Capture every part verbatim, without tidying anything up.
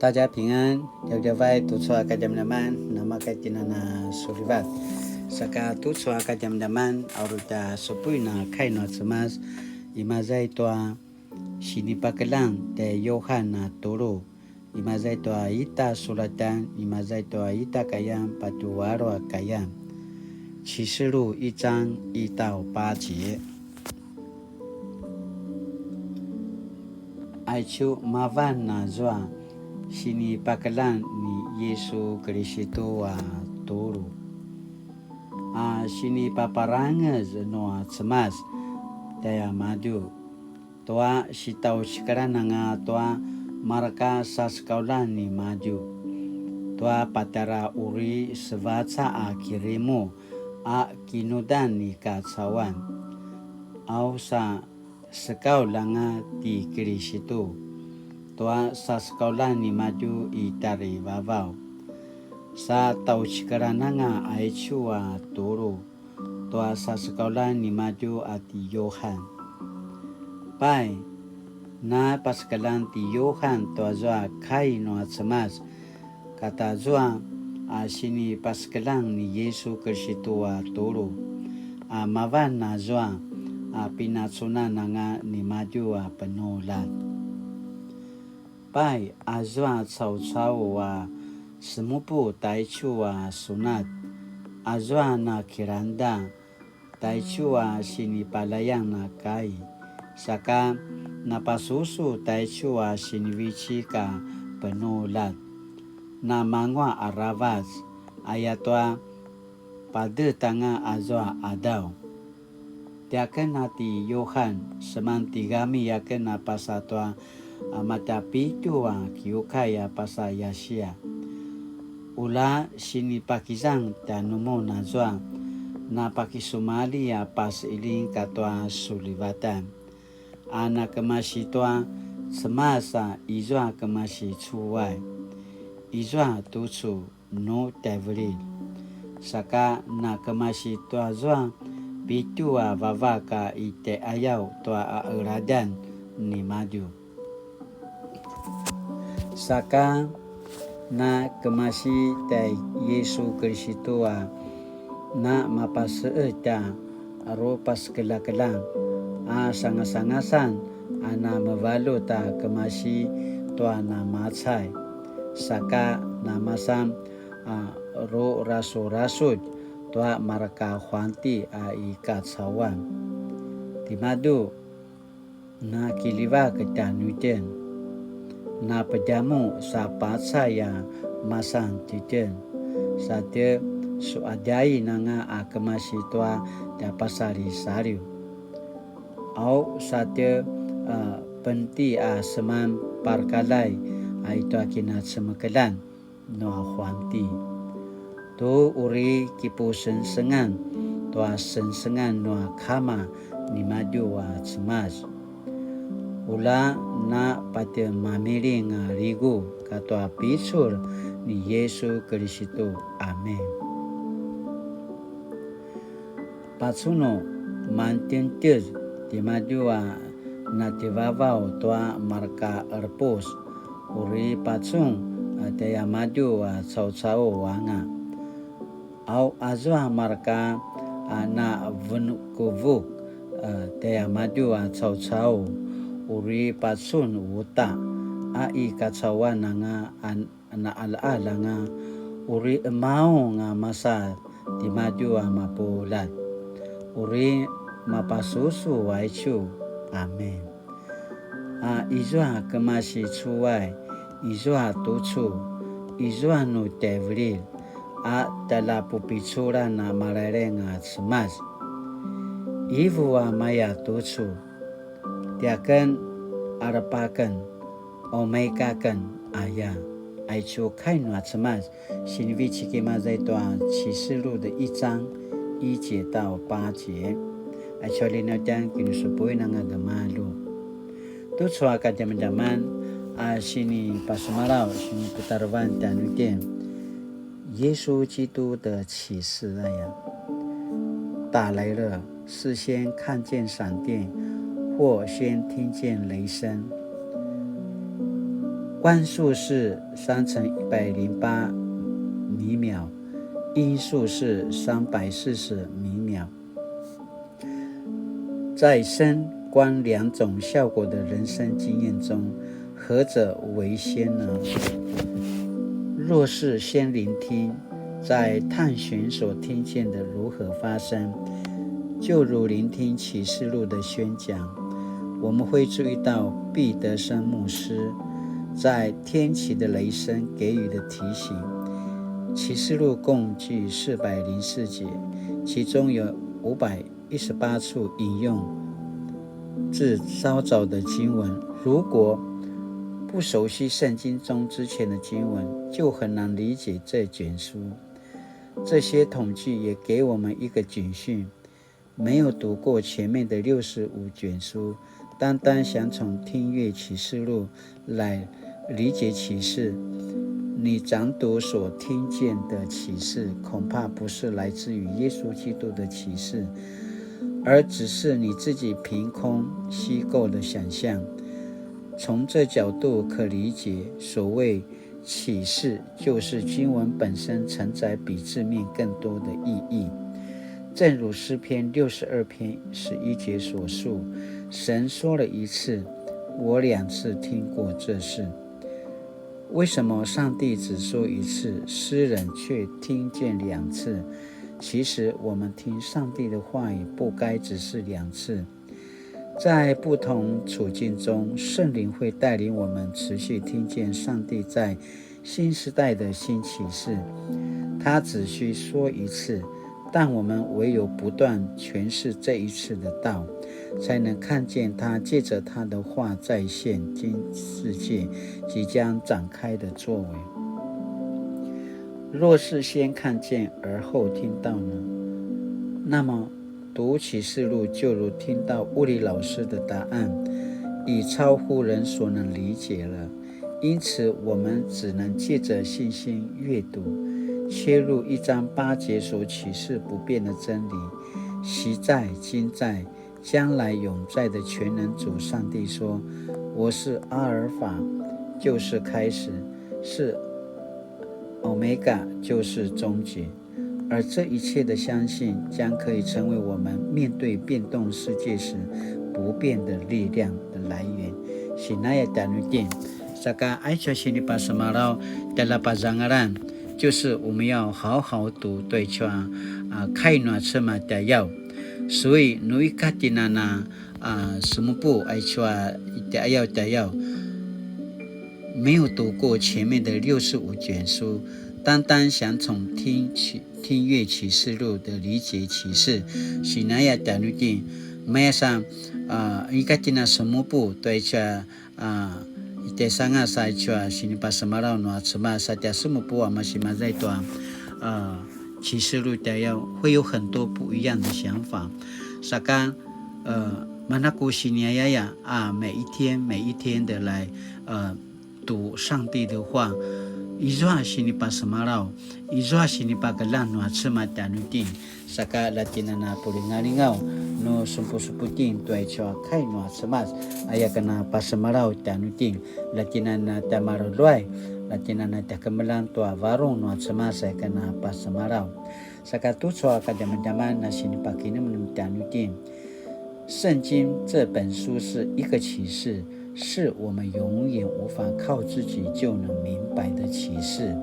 大家平安, djavadjavay tucu a kadjamadjaman, namakaitinana sulivat. Saka tucu a kadjamadjaman, a uri tja supuin a kai nua Cemas, imaza i tua sinipakeljang tjai Yuhan a tulu, imaza i tua ita sulatan, imaza i tua ita kayan, patje alu a kayan. 啟示錄一章一到八節. Aicu mavan azua sinipakeljang ni Yisu Kiristu a tulu, a sinipaparangez nua Cemas tjaimadju, tua sitjaucikelan anga tua mareka sasekauljan nimadju, tua patjara uri sevaca a kirimu a kinudan ni kacauan. Au sa sekaulj anga ti Kiristu, tua sasekauljan nimadju i tjarivavaw. Sa tjaucikelan anga aicu a tulu, tua sasekauljan nimadju a ti Yuhan. Pai, na pasekeljang ti Yuhan tuazua kai nua Cemas, katazua a sinipasekeljang ni Yisu Kiristu a tulu, a mavan azua a pinacunan anga nimadju a penuljat. Pai, azua caucau a semupu taicu a sunat, azua na kilangda taicu a sinipalayan a kai, saka napasusu taicu a sinivecik a penuljat, namanguaq aravac, ayatua padet anga azua qadaw. Tiaken a ti Yuhan, seman tigami aken a pasa tua a matjapitju a kiukai a pasa Yasia. Ula sinipakizang tjanumun azua napakisumalji a pasiling katua sulivatan, a nakemasi tua Cemas a izua kemasi cuay, izua tucu nu tjaivililj. Saka nakemasi tuazua pitju a vavak a i tjaiqayaw tua a qiladjan nimadju. Saka nakemasi tjai Yisu Kiristu a namapaseqetj a rupasekeljakeljang a sangasangasan a namevaljut a kemasi tua namacay, saka namasan a rurasurasudj tua mareka huanti a i kacauan. Timadju, nakiljivak tjanuitjen, napedjamuq sa pacay a masan titjen, sa tje suqadjain anga a kemasi tua tja pasalisaliw. Au sa tje, a, penti a seman parakaljai a i tua kinacemekeljan nua huanti, tu uri kipusengsengan tua sengsengan nua kama nimadju a Cemas. Ula na patjemamiling a ligu katua picul ni Yisu Kiristu. Amin. Pacunu, mantjentjez timadju a natjevavaw tua mareka qerepus, uri pacun a tjaimadju a caucau anga. Au azua mareka a navukuvuk a tjaimadju a caucau, uri pacun uta a i kacauan anga a naqalaqal anga, uri qemaung a masa timadju a mapuljat, uri mapasusu aicu. Amin. A izua kemasi cuay, izua tucu, izua nu tjaivililj, a tjaljapupiculan a Malailaing a Cemas. Ivu a maya tucu, tiaken, alepaken, omaikaken, aya. Aicu kai nua Cemas, sinivecik imaza i tua 啟示錄的一章一節到八節. Aicu a linautjan kinisupuin anga gamalu. Tucu a kadjamadjaman a sinipasemalaw, siniputarevan tjanuitjen, 耶穌基督的啟示 aya. 打雷了，是先看见闪电，或先听见雷声。弯速是三乘一百零八米秒，音速是三百四十米秒。在声光两种效果的人生经验中，何者为先呢？若是先聆听，再探寻所听见的如何发生，就如聆听启示录的宣讲，我们会注意到毕德生牧师在天启的雷声给予的提醒。启示录共计四百零四节，其中有五百一十八处引用自稍早的经文。如果不熟悉圣经中之前的经文，就很难理解这卷书。这些统计也给我们一个警讯：没有读过前面的六十五卷书，单单想从听乐启示录来理解启示，你常读所听见的启示，恐怕不是来自于耶稣基督的启示，而只是你自己凭空虚构的想象。从这角度可理解，所谓启示，就是经文本身承载比字面更多的意义。正如诗篇六十二篇十一节所述，神说了一次，我两次听过这事。为什么上帝只说一次，诗人却听见两次？其实我们听上帝的话语不该只是两次。在不同处境中，圣灵会带领我们持续听见上帝在新时代的新启示。他只需说一次，但我们唯有不断诠释这一次的道，才能看见他借着他的话在现今世界即将展开的作为。若是先看见而后听到呢？那么读启示录就如听到物理老师的答案，已超乎人所能理解了。因此，我们只能借着信心阅读，切入一章八节所启示不变的真理。昔在、今在、将来永在的全能主上帝说：我是阿尔法，就是开始，是欧米伽，就是终结。而这一切的相信将可以成为我们面对变动世界时不变的力量的来源。Sinaya tjanuitjen, saka aicu a sinipasemalaw tjaljapazangalan, 就是我们要好好读对照啊，kai nua Cemas tjayaw. 所以 nu ika tjen a na a semupu aicu a tjayaw tjayaw, 没有读过前面的六十五卷书，单单想从听启听乐启示录的理解启示，sinaya tjanuitjen, maya sa a ika tjen a semupu tua ica a ita sanga sa aicu a sinipasemalaw nua Cemas sa tja semupu a masi maza i tua a启示录 tjayaw, 会有很多不一样的想法。Saka 呃， manaku siniayaya a 每一天每一天的来呃读上帝的话。Izua sinipasemalaw, izua sinipakeljang nua Cemas tjanuitjen, saka la tjen a na pulingalingaw nu semupusemupu itjen tua icu a kai nua Cemas, aya ken a pasemalaw tjanuitjen, la tjen a na tja maruljuay, la tjen a na tja kemeljang tua varung nua Cemas aya ken a pasemalaw. Saka tucu a kadjamadjaman a sinipakinemnem tjanuitjen. 圣经这本书是一个启示，是我们永远无法靠自己就能明白的启示。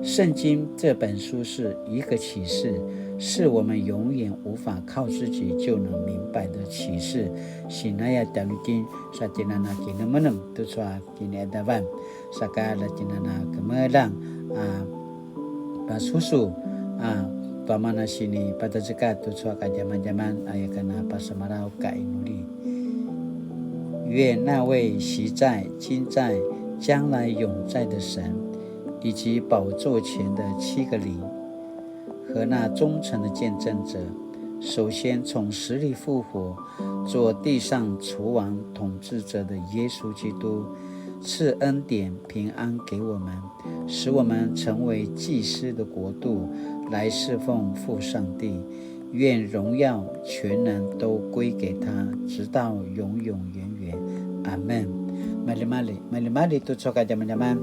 圣经这本书是一个启示，是我们永远无法靠自己就能明白的启示。Sinaya tjanuitjen, sa tjen a na kinemenem tucu a kiniadavan, saka la tjen a na kemeljang a pasusu a tua mana sinipadazeka tucu a kadjamadjaman aya ken a pasemalaw ka inuli. 愿那位昔在、今在、将来永在的神，以及宝座前的七个灵，和那忠诚的见证者，首先从死里复活，做地上厨王统治者的耶稣基督，赐恩典平安给我们，使我们成为祭司的国度，来侍奉父上帝。愿荣耀全能都归给他，直到永永远远。阿们。Maljimalji, maljimalji tucu a kadjamadjaman,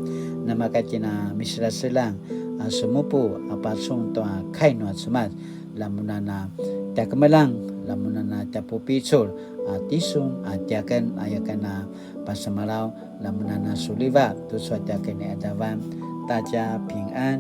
namaka tjen a miseljaseljang a semupu a pacun tua kai nua Cemas, lamunana tja kemeljang, lamunana tja pupicul a tisun a tiaken, ayaken a pasemalaw, lamunana suliva tucu a tiaken ni Adavan. 大家平安。